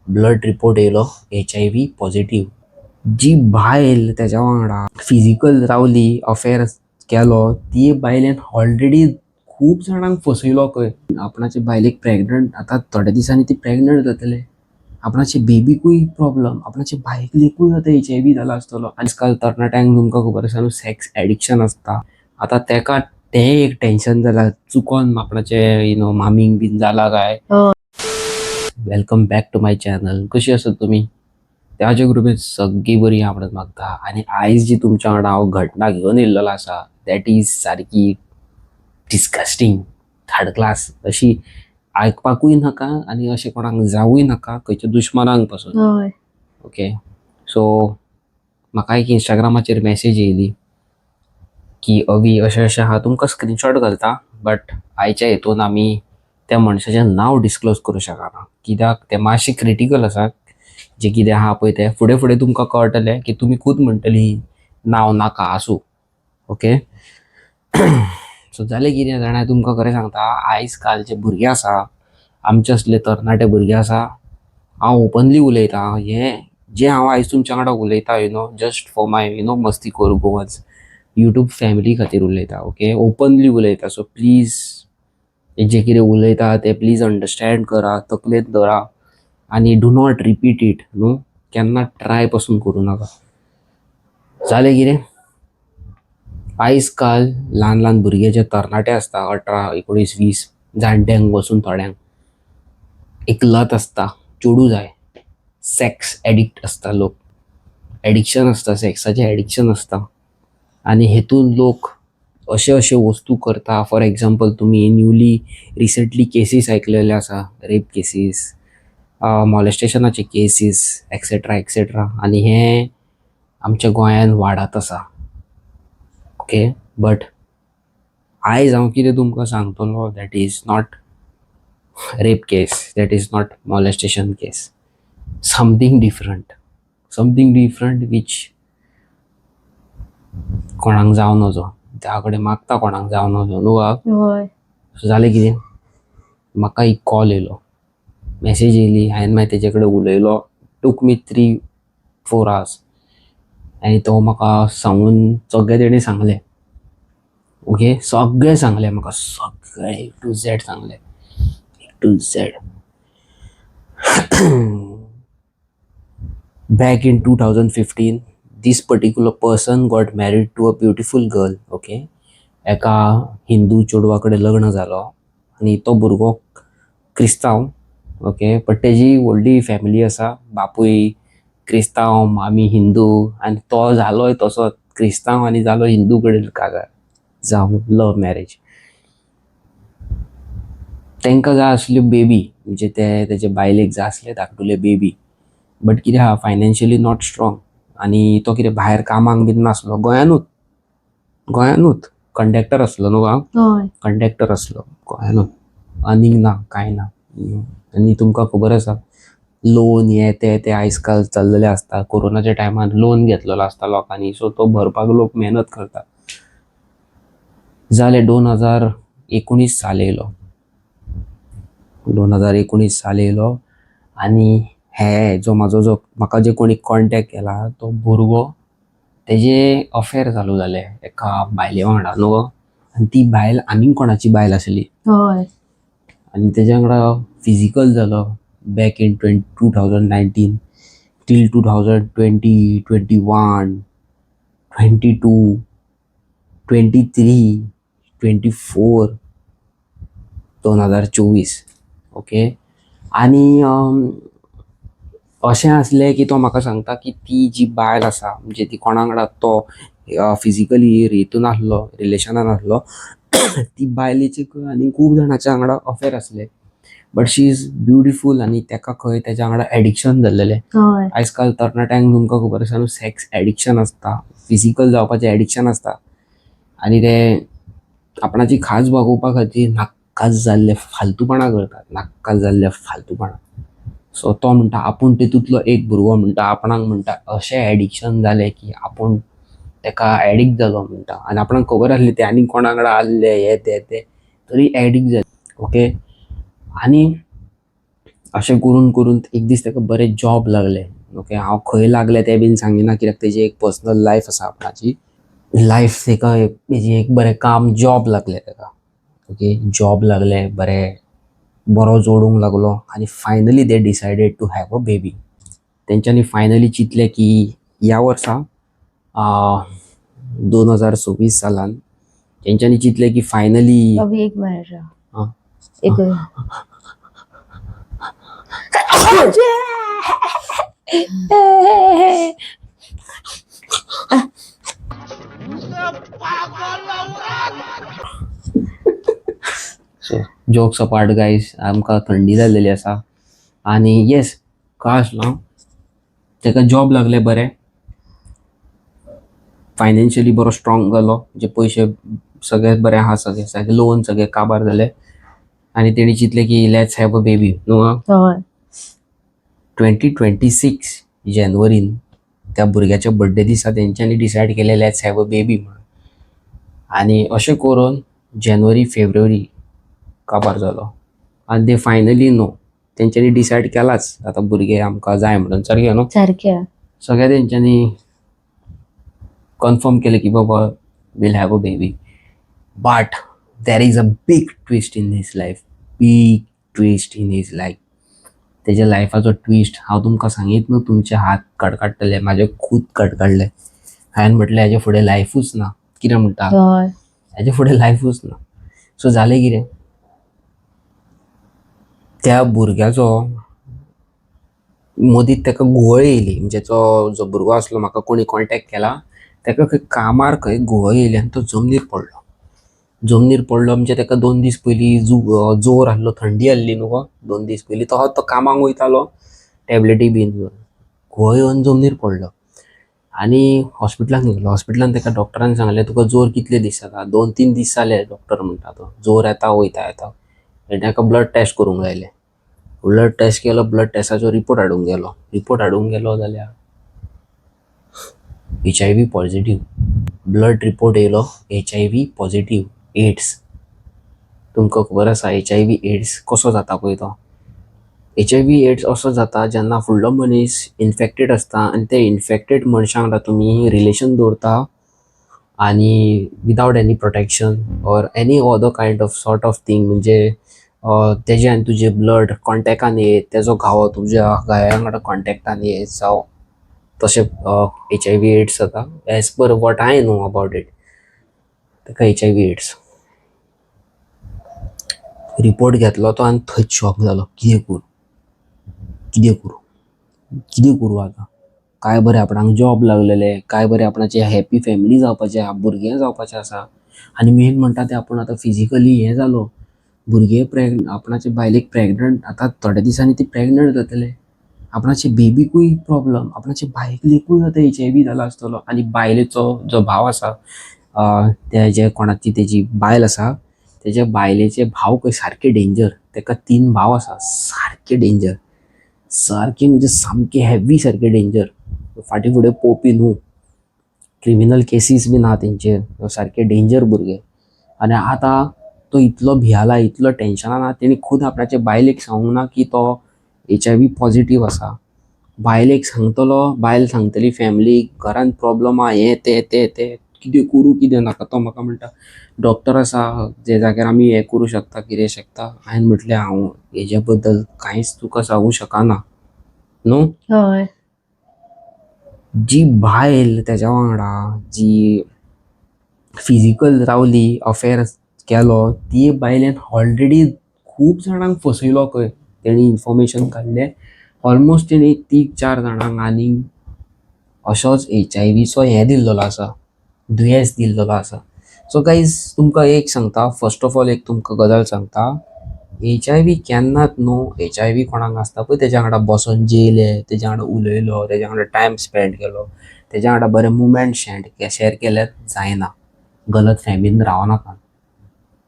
Blood report येयलो, HIV positive. जी बायल तेज्या वांगडा फिजिकल रावली, अफेअर केलो, ती बायलेन ऑलरेडी खूब जाणांक फसयलो खंय. आपणाचे बायलेक प्रेग्नंट, आतां थोड्या दिसांनी ती प्रेग्नंट जातले, आपणाचे बेबीकूय प्रॉब्लम, आपणाचे बायलेकूय आतां HIV जाला आसतलो. आजकाल तरणाट्यांक तुमकां खबर आसा न्हू, सेक्स एडिक्शन आसता. आतां तेका तें एक टेन्शन जालां, चुकोन आपणाचे मामीक बीन जाला काय. Welcome back to my channel. कशी आसात तुमी? त्याच्या ग्रुपीत सगळीं बरी आहा म्हणत मागता. आनी आयज जी तुमच्या वांगडा हांव घटना घेवन येयल्लो आसा, that is सारकी डिस्गस्टींग, थर्ड क्लास, अशी आयकपाकूय नाका आनी अशें कोणाक जावूय नाका, खंयच्या दुश्मनांक पासून. ओके, सो म्हाका एक इंस्टाग्रामाचेर मॅसेज येयली की अवी, अशें अशें आहा. तुमकां स्क्रिनशॉट घालता, बट आयच्या हितून आमी त्या मनशाचें नांव डिस्क्लोज करूं शकना, कित्याक तें मातशें क्रिटिकल आसा. जें कितें आहा पळय तें फुडें फुडें तुमकां कळटलें की तुमी खूद म्हणटली नांव नाका आसूं. ओके, सो जालें कितें जाणा, तुमकां खरें सांगता, आयज काल जे भुरगे आसा, आमचे असले तरणाटे भुरगे आसा, हांव ओपनली उलयतां. हें जें हांव आयज तुमच्या वांगडा उलयतां, just for my मस्ती करूं गोवन्स यूट्यूब फॅमिली खातीर उलयता. ओके, ओपनली उलयता. सो प्लीज जें कितें उलयता तें प्लीज अंडरस्टँड करा, तकलेंत धरा आनी do not repeat it न्हू. केन्ना ट्राय पासून करूं नाका. जालें कितें, आयज काल ल्हान ल्हान भुरगे जे तरणाटे आसता, 18, 19, 20, जाणट्यांक वचून थोड्यांक एक लत आसता, चेडूं जाय, सेक्स एडिक्ट आसता लोक, एडिक्शन आसता, सेक्साचें एडिक्शन आसता. आनी हेतून लोक अशे अशे वस्तू करता. फॉर एग्जाम्पल, तुमी न्यूली रिसंटली केसीस आयकलेले आसा, रेप केसीस, मॉलेस्टेशनाचे केसीस, एक्सेट्रा एक्सेट्रा. आनी हें आमच्या गोंयांत वाडत आसा. ओके, बट आयज हांव कितें तुमकां सांगतलो, that is not rape case, that is not molestation case, something different, something different which कोणाक जावं नजो. त्या कडेन मागता, कोणाक जावं नजो न्हू गा. हय. सो जालें कितें, म्हाका एक कॉल येयलो, मॅसेज येयली. हांवें मागीर तेजे कडेन उलयलो. Took me 3-4 hours आनी तो म्हाका सांगून सगळें तेणें सांगलें. ओके, सगळें सांगलें म्हाका, सगळें ए टू झॅड सांगलें, A to Z. Back in 2015, this particular person got married to a beautiful girl. Okay, एका हिंदू चेडवा कडेन लग्न जालो आनी तो भुरगो क्रिस्तांव. ओके, बट तेजी व्हडली फॅमिली आसा, बापूय क्रिस्तांव, मामी हिंदू, आनी तो जालोय तसो क्रिस्तांव आनी जालो हिंदू कडेन काजार जावं, लव मॅरेज. तांकां जाय आसल्यो बेबी, म्हणजे ते तेजे बायलेक जाय आसले धाकटुले बेबी. बट कितें आहा, फायनान्शियली not strong आनी तो कितें भायर कामाक बीन नासलो, गोंयानूच गोंयानूच कंडक्टर आसलो न्हू गा. हय. कंडक्टर आसलो गोंयानूच, अर्निंग ना, कांय ना. आनी तुमकां खबर आसा, लोन हे ते ते आयज काल चल्लेले आसता. कोरोनाच्या टायमार लोन घेतलेलो आसता लोकांनी, सो तो भरपाक लोक मेहनत करता. जालें, 2019 साल येयलो, 2019 साल येयलो आनी हे जो म्हाजो जो म्हाका जे कोणी कॉन्टेक्ट केला तो भुरगो, तेजे अफेर चालू जाले एका बायले वांगडा न्हू गो. आनी ती बायल आनीक कोणाची बायल आसली. आनी तेज्या वांगडा फिजिकल जालो back in 2019 till 2020, 21, 22, 23, 24, 2024. Okay, आनी अशें आसलें की तो म्हाका सांगता की ती जी बायल आसा, म्हणजे ती कोणा वांगडा तो फिजिकली हितून आसलो, रिलेशनान आसलो, ती बायलेचे आनी खूब जाणाच्या वांगडा अफेर आसले, but she is beautiful आनी तेका खंय तेज्या वांगडा एडिक्शन जाल्लेलें. आयज काल तरणाट्यांक तुमकां खबर आसा न्हू, सेक्स एडिक्शन आसता, फिजिकल जावपाचें एडिक्शन आसता आनी ते आपणाची खाज भागोवपा खातीर नाकाच जाल्ले फालतूपणां करतात, नाका जाल्ले फालतूपणां. सो तो म्हणटा आपूण तितूंतलो एक भुरगो म्हणटा, आपणाक म्हणटा अशें एडिक्शन जालें की आपूण तेका एडिक्ट जालो म्हणटा. आनी आपणाक खबर आसली ते आनी कोणा वांगडा आहले हे ते ते, तरी एडिक्ट जाले. ओके, आनी अशें करून करून एक दीस ताका बरें जॉब लागलें. ओके, हांव खंय लागलें तें बीन सांगिना, कित्याक तेजी एक पर्सनल लायफ आसा आपणाची लायफ. ताका तेजी एक बरें काम, जॉब लागलें ताका. ओके, जॉब लागलें बरें, बरो जोडूंक लागलो आनी finally they decided to have a baby. तेंच्यांनी फायनली चिंतलें की ह्या वर्सा, 2026 सालान तेंच्यांनी चिंतलें की फायनली अभी एक मिनट. हाँ. एक. सो जोक्स अपार्ट गायज, आमकां थंडी जाल्लेली आसा. आनी येस, खंय आसलो हांव? ताका जॉब लागलें बरें, फायनान्शियली बरो स्ट्रॉंग जालो, म्हणजे पयशे सगळे बरे आहा, सगळे सगळे लोन सगळे काबार जाले आनी तेणी चिंतलें की let's have a baby न्हू. हय. 2026 जानेवारीन त्या भुरग्याच्या बड्डे दिसा तेंच्यांनी डिसायड केलें, let's have a baby म्हणून. आनी अशें करून जानेवारी, फेब्रुवारी काबार जालो आनी ते फायनली नो तेंच्यांनी डिसायड केलाच, आतां भुरगे आमकां जाय म्हणून. सारकें न्हू? सारकें. सगळ्या तेंच्यांनी कन्फर्म केलें की बाबा, we'll have a baby. But there is a big twist in his life, big twist in his life. तेज्या लायफाचो ट्विस्ट हांव तुमकां सांगीत न्हू, तुमचे हात कडकडटले, म्हाजे खूद कडकडले. हांवें म्हटलें, हेजे फुडें लायफूच ना. कितें म्हणटा? हय. हेजे फुडें लायफूच ना. सो जालें कितें, त्या भुरग्याचो मदींच ताका घुंवळ येयली. म्हणजे तो जो भुरगो आसलो, म्हाका कोणी कॉन्टेक्ट केला, ताका खंय कामार खंय घुंवळ येयली आनी तो जमनीर पडलो. जमनीर पडलो म्हणजे ताका 2 दीस पयलीं जोर आहलो, थंडी आहली न्हू गो 2 दीस पयलीं. तो तो कामाक वयतालो टॅबलेटी बीन घेवन, घुंवळ येवन जमनीर पडलो आनी हॉस्पिटलान गेलो. हॉस्पिटलान ताका डॉक्टरान सांगलें, तुका जोर कितले दीस जाता? 2-3 दीस जाले डॉक्टर म्हणटा. तो जोर येता वयता येता. आनी ताका ब्लड टेस्ट करूंक लायलें. ब्लड टेस्ट केलो, ब्लड टेस्टाचो रिपोर्ट हाडूंक गेलो. रिपोर्ट हाडूंक गेलो जाल्यार HIV positive blood report येयलो. HIV positive, AIDS. तुमकां खबर आसा HIV AIDS कसो जाता पळय तो. HIV AIDS असो जाता, जेन्ना फुडलो मनीस इन्फेक्टेड आसता आनी ते इन्फेक्टेड मनशा वांगडा तुमी रिलेशन दवरता आनी without any protection or any other kind of sort of thing, म्हणजे तेजे आनी तुजे ब्लड कॉन्टेक्टान येत, तेजो घावो तुज्या घाव्या वांगडा कॉन्टेक्टान येत जावं, तशें HIV AIDS जाता, as per what I know about it. ताका HIV AIDS report घेतलो तो आनी थंयच शॉक जालो. कितें करूं, कितें करूं, कितें करूं आतां? काय बरें आपणाक जॉब लागलेलें, काय बरें आपणाचें हॅप्पी फॅमिली जावपाचें आहा, भुरगें जावपाचें आसा आनी मेन म्हणटा तें आपूण आतां फिजिकली हें जालो, भुरगें आपणाचे बायलेक प्रेगनंट, आतां थोड्या दिसांनी ती प्रेगनंट जातलें, आपणाचे बेबीकूय प्रॉब्लम, आपणाचे बायलेकूय आतां HIV जाला आसतलो. आनी बायलेचो जो भाव आसा, तेजे कोणाची तेजी बायल आसा, तेज्या बायलेचे भाव खंय सारके डेंजर. ताका तीन भाव आसा, सारके डेंजर, सारके म्हणजे सामके हेवी, सारके डेंजर, फाटीं फुडें पोवपी न्हू. क्रिमिनल केसीस बीन आहा तेंचेर, सारके डेंजर भुरगे. आनी आतां तो इतलो भियाला, इतलो टेंशनान आहा, तेणी खूद आपणाचे बायलेक सांगूंक ना की तो HIV positive आसा. बायलेक सांगतलो, बायल सांगतली फॅमिलीक, घरान प्रॉब्लम आहा, हें तें तें तें, कितें करूं कितें नाका. तो म्हाका म्हणटा, डॉक्टर आसा जे जाग्यार आमी हें करूं शकता, कितें शकता. हांवें म्हटलें, हांव हेज्या बद्दल कांयच तुका सांगूं शकना न्हू. हय. जी बायल तेज्या वांगडा जी फिजिकल रावली, अफेयर केलो, ती बायलेन ऑलरेडी खूब जाणांक फसयलो खंय. तेणी इन्फॉर्मेशन काडलें, ऑलमोस्ट तेणी तीग चार जाणांक आनी अशोच HIVचो हें दिल्लेलो आसा, दुयेंस दिल्लेलो आसा. सो गायज, तुमकां एक सांगता, फर्स्ट ऑफ ऑल एक तुमकां गजाल सांगता, HIV केन्नाच न्हू, HIV कोणाक आसता पळय तेज्या वांगडा बसोन जेयले, तेज्या वांगडा उलयलो, तेज्या वांगडा टायम स्पेंड केलो, तेज्या वांगडा बरे मुमेंट शेअर केल्यार जायना. गलत फॅमिलीन रावनाका.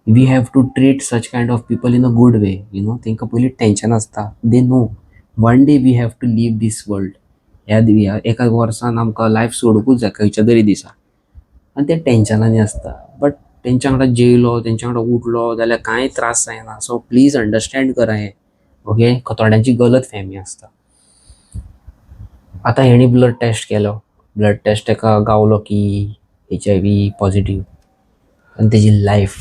We have to treat such kind of people in a good way. तांकां पयलीं टेंशन आसता. They know one day we have to leave this world. ह्या एका वर्सान आमकां लायफ सोडूंकूच जाय खंयच्या तरी दिसा आनी ते टेंशनांनी आसता. बट तेंच्या वांगडा जेयलो, तेंच्या वांगडा उठलो जाल्यार कांय त्रास जायना. सो प्लीज अंडरस्टँड करा हें. ओके, थोड्यांची गलत फॅमी आसता. आतां हेणी ब्लड टेस्ट केलो, ब्लड टेस्ट ताका गावलो की HIV positive आनी तेजी लायफ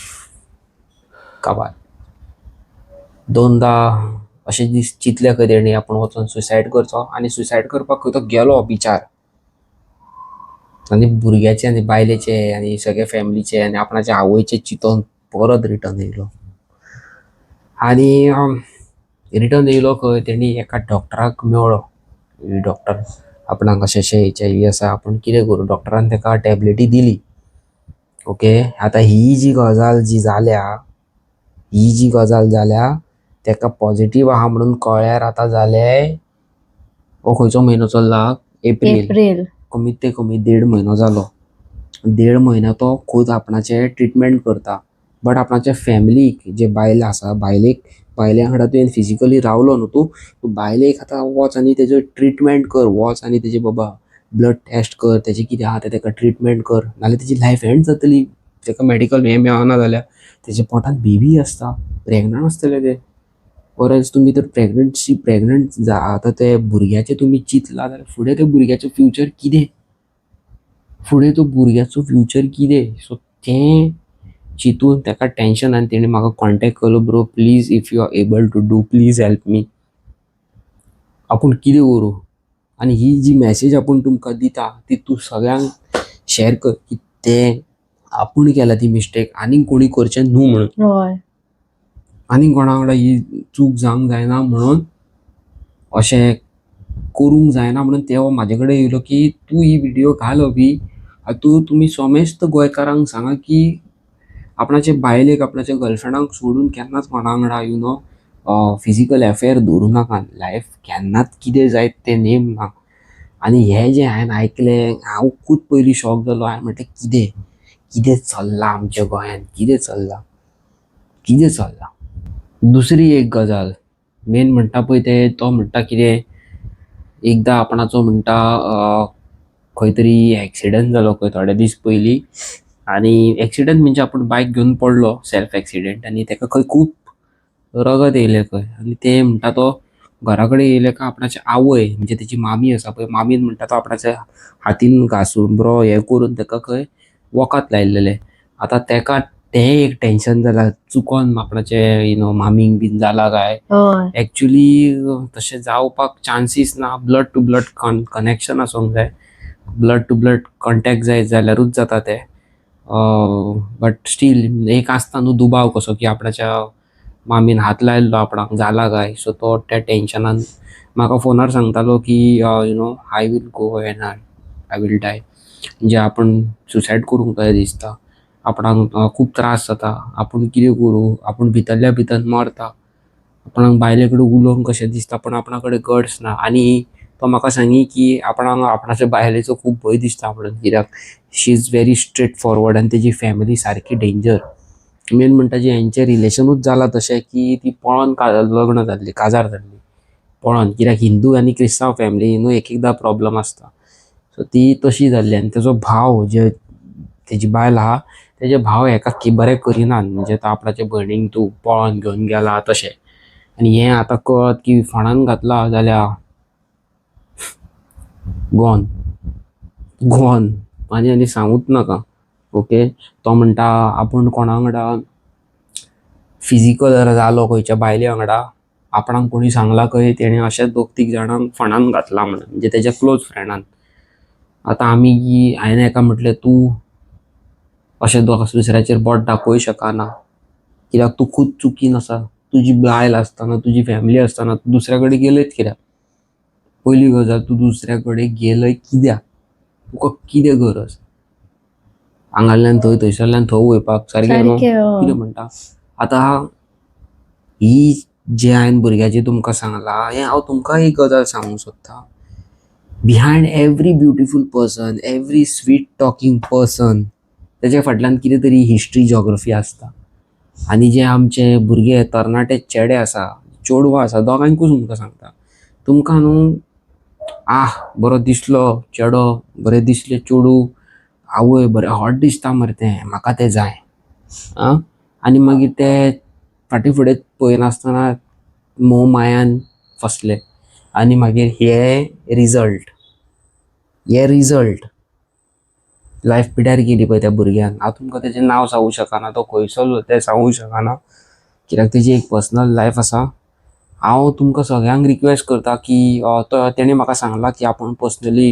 काबार. दोनदा अशें दीस चिंतले खंय तेणी आपूण वचोन सुसायड करचो आनी सुसायड करपाक खंय तो गेलो बिचार आनी भुरग्याचे आनी बायलेचे आनी सगळे फॅमिलीचे आनी आपणाच्या आवयचे चिंतोन परत रिटर्न येयलो. आनी रिटर्न येयलो खंय तेणी एका डॉक्टराक मेळ्ळो. डॉक्टर आपणाक अशें अशें HIV आसा, आपूण कितें करूं. डॉक्टरान ताका टॅबलेटी दिली. ओके, आतां ही जी गजाल जी जाल्या, ही जी गजाल जाल्या ताका पॉझिटीव आहा म्हणून कळ्ळ्यार आतां जाले, हो खंयचो म्हयनो चल्ला, एप्रील, एप्रील, कमीत ते कमी 1.5 म्हयनो जालो. 1.5 म्हयनो तो खूद आपणाचें ट्रिटमेंट करता, बट आपणाच्या फॅमिलीक जे बायल आसा, बायलेक, बायले वांगडा तुवें फिजिकली रावलो न्हू तूं, तूं बायलेक आतां वच आनी तेजो ट्रिटमेंट कर, वच आनी तेजे बाबा ब्लड टेस्ट कर, तेजें कितें आहा तें तेका ट्रिटमेंट कर, नाल्यार तेजी लायफ एंड जातली. तेका मेडिकल हें मेळना जाल्यार तेज्या पोटान बेबी आसता, प्रेगनंट आसतलें तें. वरस तुमी तर प्रेगनंसी प्रेगनंट आतां ते भुरग्याचें तुमी चिंतलां जाल्यार फुडें त्या भुरग्याचें फ्युचर कितें, फुडें तो भुरग्याचो फ्युचर कितें. सो तें चिंतून ताका टेंशन आनी तेणें म्हाका कॉन्टेक्ट केलो, bro please if you are able to do please help me, आपूण कितें करूं. आनी ही जी मॅसेज आपूण तुमकां दिता ती तूं सगळ्यांक शेअर कर की तें आपूण केला ती मिस्टेक आनीक कोणी करचें न्हू म्हणून, हय, आनीक कोणा वांगडा ही चूक जावंक जायना म्हणून, अशें करूंक जायना म्हणून ते म्हाजे कडेन येयलो की तूं ही व्हिडियो घाल अभी, तूं तुमी समेस्त गोंयकारांक सांगा की आपणाचे बायलेक आपणाच्या गर्लफ्रेंडाक सोडून केन्नाच कोणा वांगडा you know physical affair दवरूं नाका. लायफ केन्नाच कितें जायत तें नेम ना. आनी हें जें हांवें आयकलें, हांव खूब पयलीं शॉक जालो. हांवें म्हटलें कितें कितें चल्लां आमच्या गोंयांत, कितें चल्लां, कितें चल्लां. दुसरी एक गजाल मेन म्हणटा पळय तें, तो म्हणटा कितें, एकदां आपणाचो म्हणटा खंय तरी एक्सिडंट जालो खंय थोडे दीस पयलीं, आनी एक्सिडंट म्हणजे आपूण बायक घेवन पडलो, सेल्फ एक्सिडंट, आनी ताका खंय खूब रगत येयलें खंय. आनी ते म्हणटा तो घरा कडेन येयले काय आपणाची आवय म्हणजे तेची मामी आसा पळय, मामीन म्हणटा तो आपणाच्या हातीन घासून बरो हें करून ताका खंय वखद लायलेलें. आतां ताका तें एक टेंशन जालां, चुकोन आपणाचे you know मामीक बीन जालां काय. एक्चुली तशें जावपाक चान्सीस ना, ब्लड टू ब्लड कनेक्शन आसूंक जाय, ब्लड टू ब्लड कॉन्टेक्ट जायत जाल्यारूच जाता तें. बट स्टील एक आसता न्हू दुबाव कसो की आपणाच्या मामीन हात लायल्लो आपणाक जाला काय. सो तो त्या टेंशनान म्हाका फोनार सांगतालो की you know I will go and I will die, म्हणजे आपूण सुसायड करूंक काय दिसता, आपणाक खूब त्रास जाता, आपूण कितें करूं, आपूण भितरल्या भितर मरता, आपणाक बायले कडेन उलोवंक कशें दिसता पण आपणा कडेन गट्स ना. आनी तो म्हाका सांगी की आपणाक आपणाच्या बायलेचो खूब भंय दिसता म्हणून, कित्याक she is very straight forward आनी तेजी फॅमिली सारकी डेंजर. मेन म्हणटा जी हेंचें रिलेशनूच जालां तशें की ती पळोन लग्न जाल्ली, काजार जाल्ली पळोन, कित्याक हिंदू आनी क्रिस्तांव फॅमिली न्हू एक एकदां प्रॉब्लम आसता. सो ती तशी जाल्ली आनी तेजो भाव जे तेजी बायल आहा तेजे भाव हेका बरें करिनात, म्हणजे तो आपणाचे भयणीक तूं पळोन घेवन गेला तशें. आनी हें आतां कळत की फोंडान घातला जाल्यार गॉन गॉन, आनी आनी सांगूच नाका. ओके, तो म्हणटा आपूण कोणा वांगडा फिजिकल जालो खंयच्या बायले वांगडा, आपणाक कोणी सांगलां खंय तेणें अशेंच 2-3 जाणांक फोंडान घातलां म्हणून, म्हणजे तेज्या क्लोज फ्रेंडान. आतां आमी हांवें हेका म्हटलें तूं अशें दुसऱ्याचेर बोट दाखोवंक शकना, कित्याक तूं खूद चुकीन आसा, तुजी बायल आसतना तुजी फॅमिली आसतना तूं दुसऱ्या कडेन गेलयच कित्याक. पयली गजाल तूं दुसऱ्या कडेन गेलय कित्याक, तुका कितें गरज, हांगाल्यान थंय थंयसरल्यान थंय वयपाक सारकें न्हू, कितें म्हणटा. आतां ही जे हांवें भुरग्याची तुमकां सांगलां हें हांव तुमकां एक गजाल सांगूंक सोदतां. Behind every beautiful person, every sweet talking person, तेच्या फाटल्यान कितें तरी हिस्ट्री जॉग्रफी आसता. आनी जे आमचे भुरगे तरणाटे चेडे आसा, चेडवां आसा, दोगांयकूच तुमकां सांगता, तुमकां न्हू आह बरो दिसलो चेडो, बरें दिसलें चेडूं, आवय बरें हॉट दिसता मरे तें, म्हाका तें जाय. आं, आनी मागीर ते फाटीं फुडें पळयनासतना मोह मायान फसले आनी मागीर हे रिजल्ट लायफ पिड्यार गेली पळय त्या भुरग्यान. हांव तुमकां तेजें नांव सांगूंक शकना, तो खंयसरलो तें सांगूंक शकना, कित्याक तेजी एक पर्सनल लायफ आसा. हांव तुमकां सगळ्यांक रिक्वेस्ट करता की तो तेणें म्हाका सांगलां की आपूण पर्सनली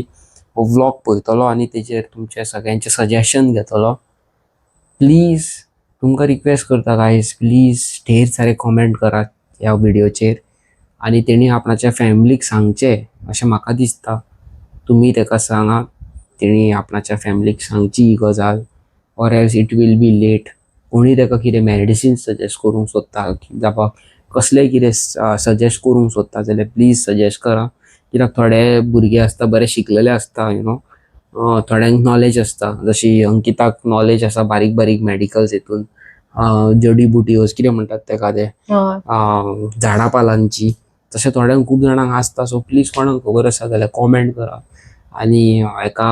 हो व्लॉग पळयतलो आनी तेजेर तुमचें सगळ्यांचें सजेशन घेतलो. प्लीज, तुमकां रिक्वेस्ट करता गायज, प्लीज ढेर सारे कॉमेंट करात ह्या व्हिडियोचेर आनी तेणी आपणाच्या फॅमिलीक सांगचें अशें म्हाका दिसता. तुमी तेका सांगात, तेणी आपणाच्या फॅमिलीक सांगची ही गजाल, or else it will be late. कोणी तेका कितें मेडिसीन सजेस्ट करूंक सोदता जावं कसलेंय कितें सजेस्ट करूंक सोदता जाल्यार प्लीज सजेस्ट करा, कित्याक थोडे भुरगे आसता, बरे शिकलेले आसता, you know थोड्यांक नॉलेज आसता, जशी अंकिताक नॉलेज आसा बारीक बारीक मॅडिकल्स हितून, जडी बुटयोज कितें म्हणटात तेका ते, झाडां पालांची. तशें थोड्यांक, खूब जाणांक आसता. सो प्लीज, कोणाक खबर आसा जाल्यार कॉमेंट करा आनी हेका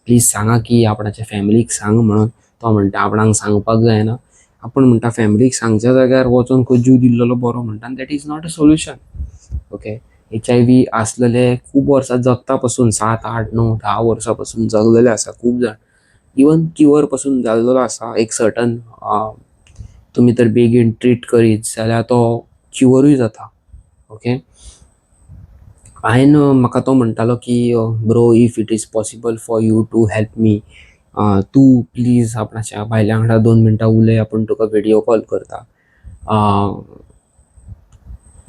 प्लीज सांगा की आपणाच्या फॅमिलीक सांग म्हणून. तो म्हणटा आपणाक सांगपाक जायना. आपूण म्हणटा फॅमिलीक सांगच्या जाग्यार वचोन खंय जीव दिल्लेलो बरो म्हणटा. That is not a solution, okay? HIV आसलेले खूब वर्सां जगता पसून, 7, 8, 9, 10 वर्सां पसून जगलेले आसा खूब जाण. इवन क्युअर पसून जाल्लेलो आसा. एक सर्टन तुमी तर बेगीन ट्रीट करीत जाल्यार तो क्युअरूय जाता, ओके? हांवें, म्हाका तो म्हणटालो की "Bro, if it is possible for you to help me, तूं प्लीज आपणाच्या बायल्या वांगडा 2 मिनटां उलय, आपूण तुका व्हिडियो कॉल करता."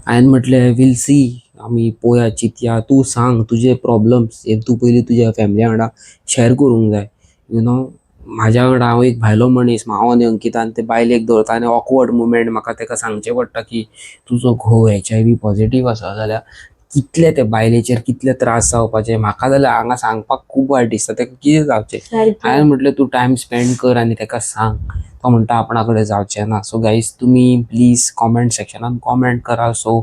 हांवें म्हटलें, "We'll see, आमी पळोवया, चिंतया. तूं सांग तुजे प्रॉब्लम्स, हे तूं पयलीं तुज्या फॅमिली वांगडा शॅर करूंक जाय you know म्हाज्या वांगडा हांव एक भायलो मनीस. हांव आनी अंकितान ते बायलेक दवरता आनी ऑकवर्ड मुमेंट म्हाका तेका सांगचें पडटा की तुजो घोव HIV positive आसा, जाल्यार कितले ते बायलेचेर कितले त्रास जावपाचे. म्हाका जाल्यार हांगा सांगपाक खूब वायट दिसता, तेका कितें जावचें. हांवें म्हटलें, तूं टायम स्पेंड कर आनी तेका सांग. तो म्हणटा आपणा कडेन जावचें ना. सो गायज, तुमी प्लीज कॉमेंट सेक्शनान कॉमेंट करा, सो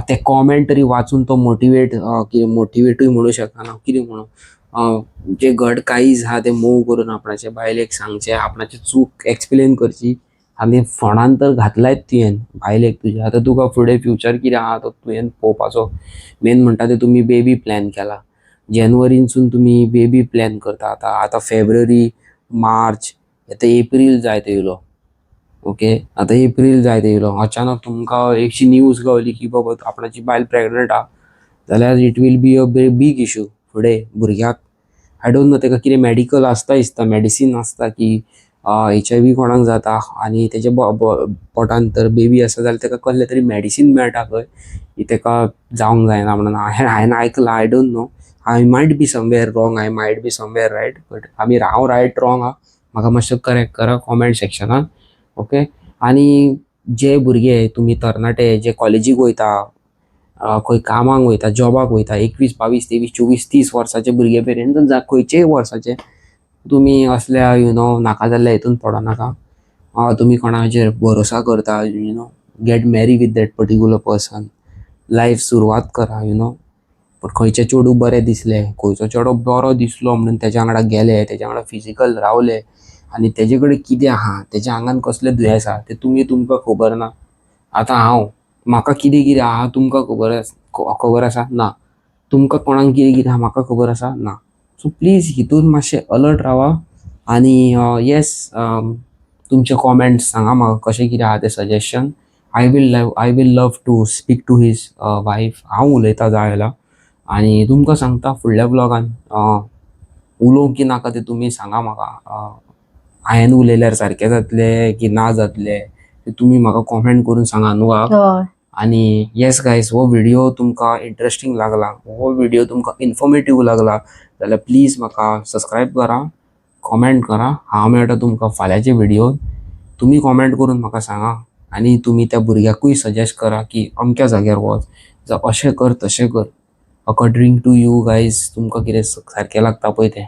ते कॉमेंट तरी वाचून तो मोटिवेट, कितें मोटिवेटूय म्हणूं शकना, कितें म्हणूं, जे घट काळीज आहा तें मोव करून आपणाचे बायलेक सांगचें, आपणाची चूक एक्सप्लेन करची. आनी फोंडान तर घातलायच तुवें बायलेक तुज्या, आतां तुका फुडें फ्युचर कितें आहा तो तुवें पळोवपाचो. मेन म्हणटा तें तुमी बेबी प्लॅन केला. जेनवरीनसून तुमी बेबी प्लॅन करता. आतां आतां फेब्रुवारी, मार्च, आतां एप्रील जायत येयलो, ओके? आतां एप्रील जायत येयलो. अचानक तुमकां एकशी न्यूज गावली की बाबा आपणाची बायल प्रेग्नंट आहा, जाल्यार it will be a big issue फुडें भुरग्याक. I don't know, तेका कितें मॅडिकल आसता दिसता, मॅडिसीन आसता की HIV कोणाक जाता आनी तेच्या पोटान तर बेबी आसा जाल्यार तेका कसलें तरी मॅडिसीन मेळटा खंय की तेका जावंक जायना म्हणून हांवें आयकलां. I don't know, I might be somewhere wrong, I might be somewhere right, but आमी हांव रायट रॉंग आहा, म्हाका मातशें करेक्ट करा कॉमेंट सेक्शनान, ओके? आनी जे भुरगे तुमी तरणाटे जे कॉलेजीक वयता, खंय कामाक वयता, जॉबाक वयता, 21, 22, 23, 24, 30 वर्साचे भुरगे मेरेन, जावं खंयचेय वर्साचे, तुमी असल्या you know नाका जाल्ल्या हितून पडोनाका. तुमी कोणाचेर भरोसा करता, get marry with that particular person, life सुरवात करा you know पण खंयचें चेडूं बरें दिसलें, खंयचो चेडो बरो दिसलो म्हणून तेज्या वांगडा गेले, तेज्या वांगडा फिजिकल रावले आनी तेजे कडेन कितें आहा, तेज्या आंगान कसलें दुयेंस आहा तें तुमी तुमकां खबर ना. आतां हांव, म्हाका कितें कितें आहा तुमकां खबर आसा ना. तुमकां कोणाक कितें कितें आहा म्हाका खबर आसा ना. सो प्लीज, हितून मातशें अलर्ट रावा आनी येस, तुमचे कॉमेंट्स सांगा म्हाका कशें कितें आहा तें suggestion. I will love to speak to his wife. हांव उलयता जाय जाल्यार आनी तुमकां सांगता फुडल्या व्लॉगान. उलोवंक की नाका तें तुमी सांगा म्हाका. हांवें उलयल्यार सारकें जातलें की ना जातलें तें तुमी म्हाका कॉमेंट करून सांगा न्हू गा? हय. आनी येस गायज, हो व्हिडियो तुमकां इंट्रस्टींग लागला, हो व्हिडियो तुमकां इन्फॉर्मेटीव लागला जाल्यार प्लीज म्हाका सबस्क्रायब करा, कॉमेंट करा. हांव मेळटा तुमकां फाल्यांच्या व्हिडियोन. तुमी कॉमेंट करून म्हाका सांगा आनी तुमी त्या भुरग्याकूय सजेस्ट करा की अमक्या जाग्यार वच, जावं अशें कर, तशें कर, अकॉर्डिंग टू you guys. तुमकां कितें सारकें लागता पळय तें.